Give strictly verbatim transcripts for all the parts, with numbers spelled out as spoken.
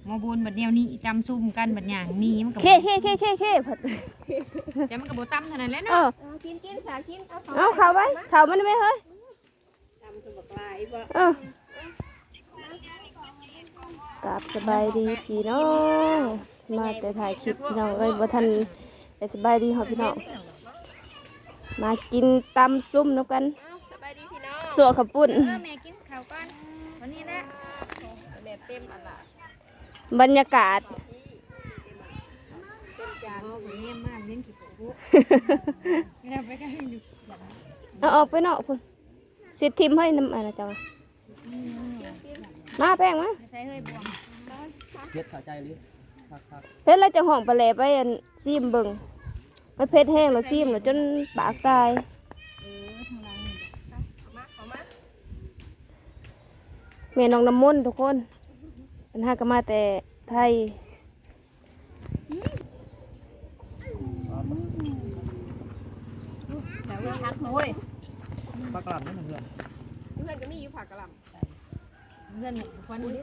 หมอบุญบัดแนวนี้ตำซุ่มกันบัดอย่างนี้มันก็เคเคเคเคเคเพิ่น แต่มันก็บ่ตำเท่านั้นแหละ เออ เนาะ เอากินกินสากิน เอาเขา เอาเข้าไว้ เข้ามันไว้เฮ้ย ตำสมบักลายบ่ เออ กราบสบายดีพี่น้อง มาแต่ถ่ายคลิปพี่น้องเอ้ย บ่ทันได้สบายดีฮอดพี่น้อง มากินตำซุ่มนำกัน เอ้า สบายดีพี่น้อง สั่วข้าวปุ้น เออ แม่กินข้าวก่อน วันนี้แหละ แม่เต็มอันละ บรรยากาศ เต็มจาน เอาออกไปนอกพุ้น สิทิ่มให้น้ำอันนะเจ้า มาแป้งมา ใส่เฮ้ยบวม เผ็ดเข้าใจหรือ คักๆ เผ็ดแล้วจังห้องปลาแหล่ไปอันซีมเบิ่ง มันเผ็ดแฮงแล้วซีมแล้วจนปากตาย เออ ทางหลังนี่ เอามา เอามา แม่น้องน้ำมนต์ทุกคน เพิ่นหาก็มาแต่ไทย แต่ว่าฮักนะเว้ย ปลากระหล่ำนี่มันเพื่อน เพื่อนก็มีอยู่ผักกระหล่ำ เพื่อนเนี่ย คนนี้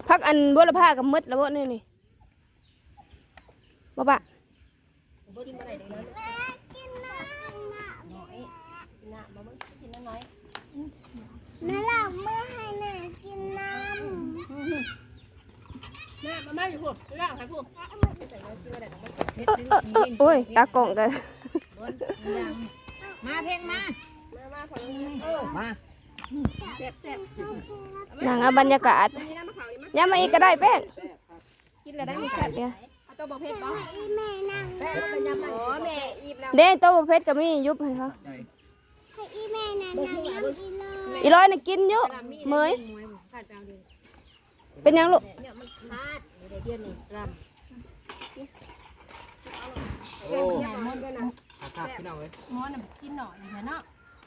ผักอันบัวละพากับมดแล้วบ่นี่นี่ บ่ปะ บ่กินบ่ได้เด้อ กินน้ำน้อย กินน้ำบ่ มึงกินน้ำน้อย แม่ล้างมือให้แม่กินน้ำ แม่มา มาอยู่พุ้น ไปล้างให้พุ้น ใส่น้ำกินบ่ได้ดอก มันเผ็ด โอ้ย ตากล้องกัน บน มาเพ่งมา มา มา ขอลง เออ มา แซ่บๆ นั่งเอาบรรยากาศ นี่นะ มะขามนี่มา ย้ำมาอีกก็ได้แป้ง กินแล้วได้มีแซ่บ เนี่ย เอาตัวบ่เผ็ดบ่ อีแม่นั่ง แม่ก็ยำมัน อ๋อ แม่อิ่มแล้ว เด้ ตัวบ่เผ็ดก็มี ยุบให้เขา ให้อีแม่นั่งนั่งนั่งอีลอย อีลอยน่ะกินอยู่ เหมย เป็นหยังลูก เนี่ยมันขาดอยู่ในเดือนนี้กรัม โอ้ ใหญ่หมดเลยนะ ขาดพี่น้องเอ้ย หมอน่ะกินหน่อยอยู่เนาะ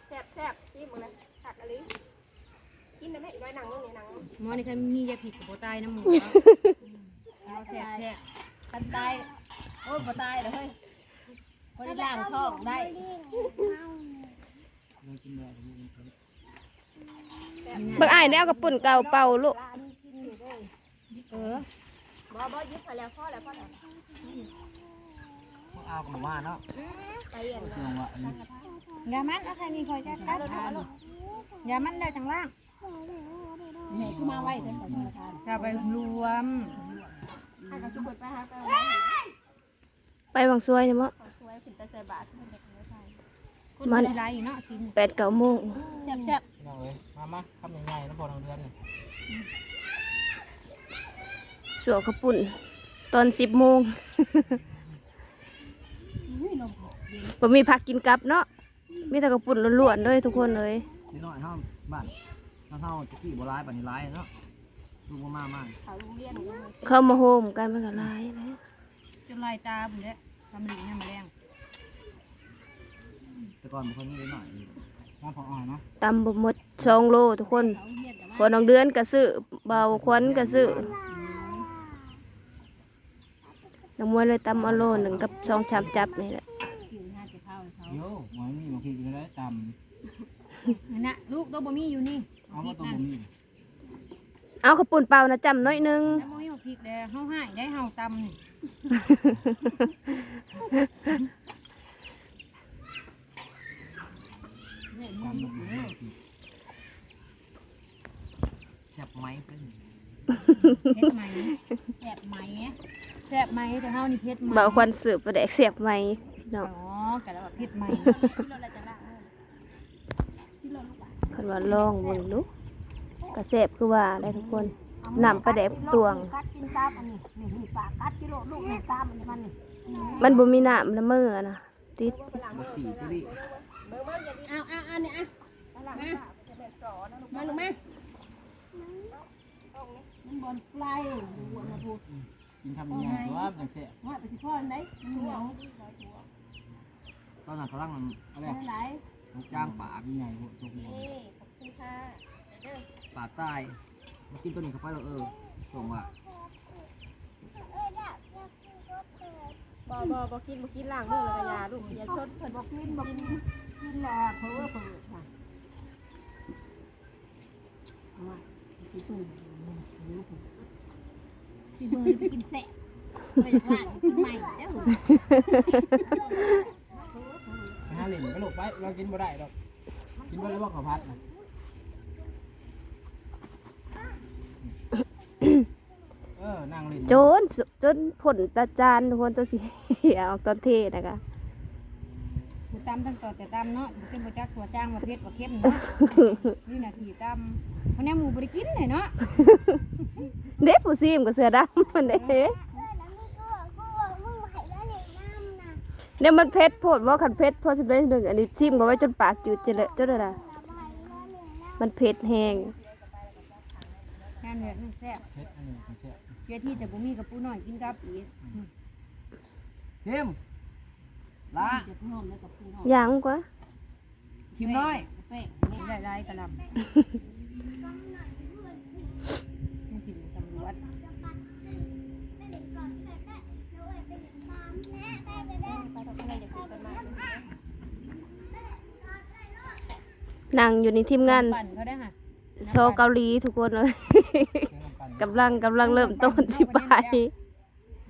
แซ่บๆ ซีมมึงนะ ขาดอะไร กินได้ไหม อีกหน่อยนั่งลงนี่ นั่งลง หมอนี่คันมียาพิษก็บ่ตายนะหมู เอาแซ่บๆ คันตาย โอ้ย บ่ตายเลยเฮ้ย บ่ได้ล้างท้องได้ เบิ่งอ้ายแนวกระปุ่นเก่าเป่าลูก เออ บ่ บ่ หยิบไปแล้ว พอแล้ว พอแล้ว เอาของมาเนาะ อืม ไปเรียน เชื่องว่ะ อย่ามัน เอาแค่นี้คอยจัดการ เอาลูก เอาลูก อย่ามันแล้วจังล่าง แม่คือมาไวแต่ขอโทษค่ะ อย่าไปรวม ให้เขาชุบไปหาไป ไปบางซวยเนี่ยบ่ เขาช่วยขึ้นแต่ใส่บาตร คน มัน หลายอีกเนาะ กิน แปดเก้าโมง แซ่บๆ พี่น้องเอ้ย มา มา คำใหญ่ๆ นะ พอทางเดือนนี่ สั่วข้าวปุ้น ตอนสิบโมง อุ้ย ลมเย็น บ่มีผักกินกับเนาะ มีแต่ข้าวปุ้นล้วนๆ เลยทุกคนเลย นิดหน่อยเฮาบ้าน บ้านเฮาตะกี้บ่หลาย บัดนี้หลายเนาะ ลูกบ่มา มา เขาโรงเรียนอยู่ เข้ามาโฮมกันมันก็หลายนะ จนลายตาบุญแล้ว ทำหลีน้ำแรง แต่ก่อนบ่ค่อยมีนิดหน่อย มาพออ่อนเนาะ ตำบ่หมดสองโลทุกคน เขาโรงเรียนแต่ว่า พอน้องเดือนก็ซื้อ เบาขวัญก็ซื้อ น้องมวยเลยตำเอาโลหนึ่งกับสองชามจับนี่แหละ กินห้าสิบเท่าเขา โย่ บ่มี บางทีกินได้ตำ นั่นนะ ลูกตัวบ่มีอยู่นี่ เอามาตัวบ่มี เอาข้าวปุ้นเปล่านะจ้ำน้อยหนึ่ง แล้วบ่มีพริกแดง เฮาหายได้เฮาตำนี่ ตำบ่มี แซ่บไหมเพิ่น เผ็ดไหม แซ่บไหม แซ่บไหม แต่เฮานี่เผ็ดไหม เบาขวัญซื้อปลาแดกแซ่บไหมพี่น้อง อ๋อ กะแล้วว่าเผ็ดไหม เพิ่นว่าลองเบิ่งดู ก็แซ่บคือว่าได้ทุกคน น้ำปลาแดกตวง กัดกินตามอันนี้ นี่ นี่ปลากัดกิโลลูก นี่ตามอันนี้มันนี่ มันบ่มีน้ำละเมอนะ ติด บ่สี่ตัวนี้ เอา เอา เอาเนี่ย เอา มา มาลูกมา มันบ่อนไกล หัวนะพูด กินคำใหญ่ๆ ตัวจังแซ่บ ว่าไปสิพ่ออันไหน มันเหนียว ตอนนั้นกำลังอะไร หลาย ลูกจ้างปลาใหญ่ๆ หัวตกหัว นี่ ขอบคุณค่ะ เด้อ ปลาตาย มากินตัวนี้เข้าไปแล้ว เออ ส่งว่ะ บ่ บ่ บ่กิน บ่กิน ล้างมือแล้วก็ยาลูก อย่าชดเพิ่น บ่กิน บ่กิน กินแล้วเพ้อเพ้อค่ะ เอามา สิตุ้ม กินเบิ่งไปกินแซ่บ ไปอยากล้างกินใหม่เด้อ ไปหาเล่นกะลูกไป เรากินบ่ได้ดอก กินบ่ได้บ่ข้าวผัดนะ เออ นั่งเล่น จน จนพ่นตาจานทุกคน จนสิ ออกตอนเทนะคะ ผู้ตำตั้งต่อแต่ตำเนาะ บ่เป็นบ่จักถั่วจ้างว่าเผ็ดว่าเค็มเนาะ นี่นาทีตำเพราะแนวหมูบ่ได้กินเลยเนาะ เด้ผู้ซีมก็เสือดำมันเด้ เนี่ยมันเผ็ดโพดว่าคันเผ็ดพอสิบเลยหนึ่ง อันนี้ชิมก็ไว้จนปากจืดจะเลยจนเลยนะ มันเผ็ดแฮง งานแบบนี้แซ่บ เผ็ดอันนี้มันแซ่บ เจ้าที่แต่บ่มีกับปูน้อยกินกับอีก เข้มละ จะพร้อมแล้วกับปูน้อย ยังกว่า คิมน้อย แป้งได้หลายกะหล่ำนี่กินตำรวจ นั่งอยู่ในทีมงาน ปั่นเขาได้ค่ะ โซเกาหลีทุกคนเลย กำลังกำลังเริ่มต้นสิไป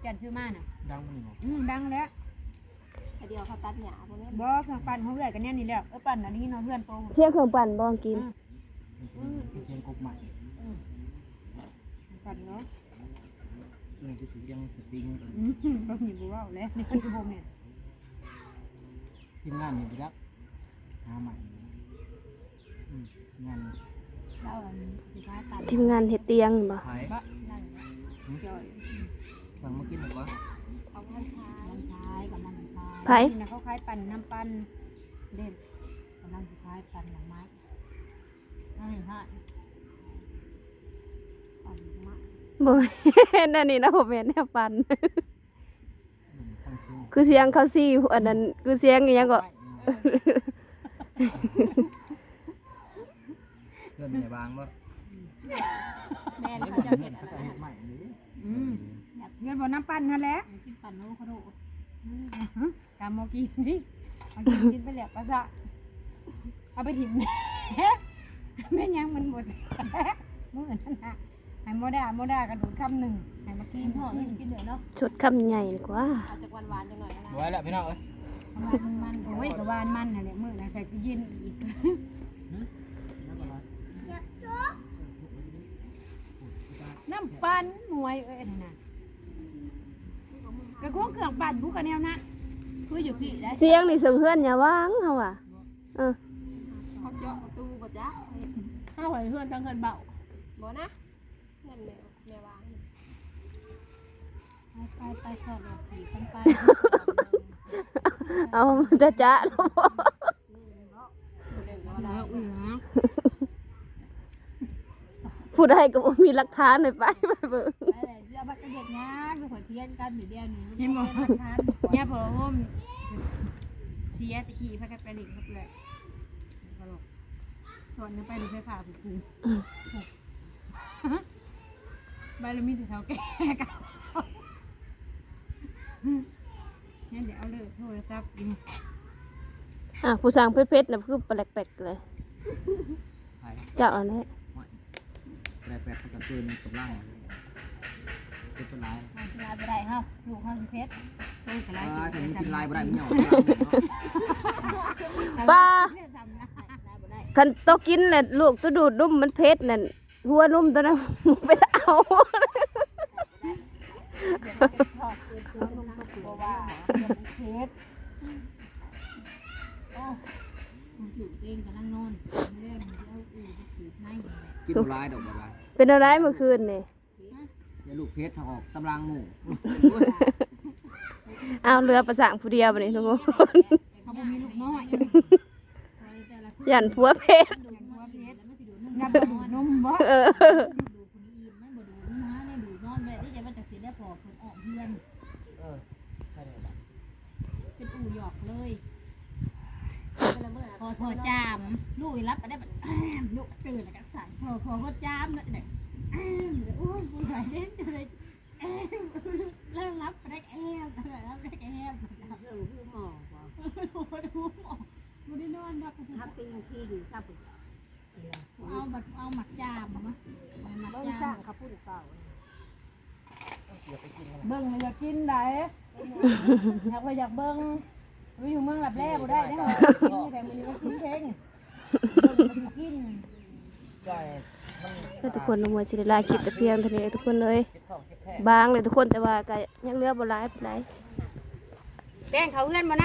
จันซื้อมาน่ะ ดังมันนี่บ่ อืมดังแล้ว เดียวเขาตัดหญ้าพวกนี้ บ่เครื่องปั่นเขาเอื้อยกันเนี่ยนี่แหละเออปั่นอันนี้เนาะเพื่อนโต เสียงเครื่องปั่นบ่กิน เสียงกบใหม่ ปั่นเนาะ นี่คือเสียงสติง อืมบ่มีบ่เว้าแล้วนี่คือบ่แม่น ทีมงานนี่บ่จักหาใหม่อืมงาน เราอันสุดท้ายปั่น ทีมงานเฮ็ดเตียงบ่ ขาย บ่นั่นจ่อย สั่งมากินหน่อยก่อน เขาพันท้าย มันขายกับมันขาย ไผ นี่นะเขาขายปั่นน้ำปั่นเด่นกำลังสิขายปั่นหลังไม้นั่นเองค่ะปั่นหลังไม้ บ่แม่นอันนี้นะบ่แม่นแนวปั่น อืมตั้งชื่อ คือเสียงเขาสี่อันนั้นคือเสียงอีหยังก็ เพื่อนแม่บางบ่ แม่น นี่ เขา บ่ จะ เห็ เห็ น น เขา อะไร จะเห็นใหม่หรือ อืมเงินบ่น้ำปั่นนั่นแหละกินปั่นโลคาโดตามโมกินนี่เอากินกินไปแล้วปะซะเอาไปถิ่มแม่นยังมันหมดมื้อนั้นน่ะให้โมดาโมดากระดูดคำหนึ่งให้มากิน หอมกินเหลือเนาะ ชดคำใหญ่กว่า เอาจากหวานๆจังหน่อยนะ บ่ไหวแล้วพี่น้องเอ้ย มันมันโอ้ยกะหวานมันนั่นแหละมื้อนั้นใส่ตู้เย็นอีก แล้วก็อะไร น้ำปั่นมวยเอ้ยนั่นน่ะกะคงเครื่องปั่นกูกะแนวนั้น คืออยู่พี่ได้ เสียงนี่เสียงเฮือนอย่าว่างเฮาว่าเออ เขาเจาะประตูบ่จ๊ะ ข้าวหอยเพื่อนทั้งเพื่อนเบา บ่นะนั่นแม่แม่วาง ไปไปไปทอดโรตีกันไป เอาจะจะ เดี๋ยวอื่นนะ ผู้ใดก็บ่มีหลักฐานเลยไปไปเบิ่ง ไปเลยเดี๋ยวบัตรกระเด็ดงานไปขอเทียนกันอยู่เดียวนี้ เห็นบ่ เนี่ยพอโฮมเสียตะกี้พากันไปเล่นกับเพื่อนตลกสอนกันไปดูไฟฟ้าไปกูใบละมีแต่เท่าแก่กันเนี่ยเดี๋ยวเอาเลยโทรศัพท์กิน อ่ะผู้สั่งเผ็ดๆน่ะคือแปลกๆเลย ขาย เจ้าอันนี้ แปลกๆมันก็เกินกำลังเป็นต้นไม้ มาที่ร้านบ่ได้เฮาลูกเฮาสิเผ็ดลูกอะไร อ่า กิน ฉันกินลายบ่ได้มันหยอก ป้า เนี่ยจำนะได้บ่ได้ คันโตกินน่ะลูกตัวดูดนุ่มมันเผ็ดนั่นหัวนุ่มตัวนั้นไปเอา เพราะว่าเผ็ดอ้าวลูกเองกำลังนอนเรื่องเดี๋ยวอื่นไปขีดใน กินบ่หลายดอกบ่หลาย เป็นอะไรเมื่อคืนนี่ อย่าลูกเพชรทางออกตำรางหมู่ เอาเรือประสางผู้เดียวบัดนี้ทุกคน เขาบ่มีลูกน้อย ย่านผัวเผ็ด ลูกน้อยเผ็ดนับดูดนมบ่ เออ มันบ่ดูดมาได้ดูดนอนได้ที่จะมันจะเสียได้พอคนออกเฮือน เออใช่เลย เป็นอู่หยอกเลยพอพอจามลูกรับไปได้แบบลูกตื่นแล้วก็สั่นพอพอพอจามแล้วจะแบบโอ้ยปวดหัวเล่นจะเลยแล้วรับไปได้แอบรับไปได้แอบ เรื่องผู้หมอบ่ บ่ได้นอนดอก ถ้าปีนขี้อยู่ถ้าปึก เอาบัดเอาหมักจามมาหมัก ต้น จา สั่ ม งกับ เบิ่งแล้วอยากกินได้ อยากว่าอยากเบิ่ง ไปอยู่เมืองลับแลบ่ได้เด้อ กินแต่มื้อนี้ก็กินเพ่ง เบิ่งแล้วก็กิน แล้วทุกคนน้องมวยสิได้ลาคลิปแต่เพียงเท่านี้ทุกคนเลย บางเลยทุกคน แต่ว่าก็ยังเหลือบ่หลายปานใด แป้งเขาเฮือนบ่นะ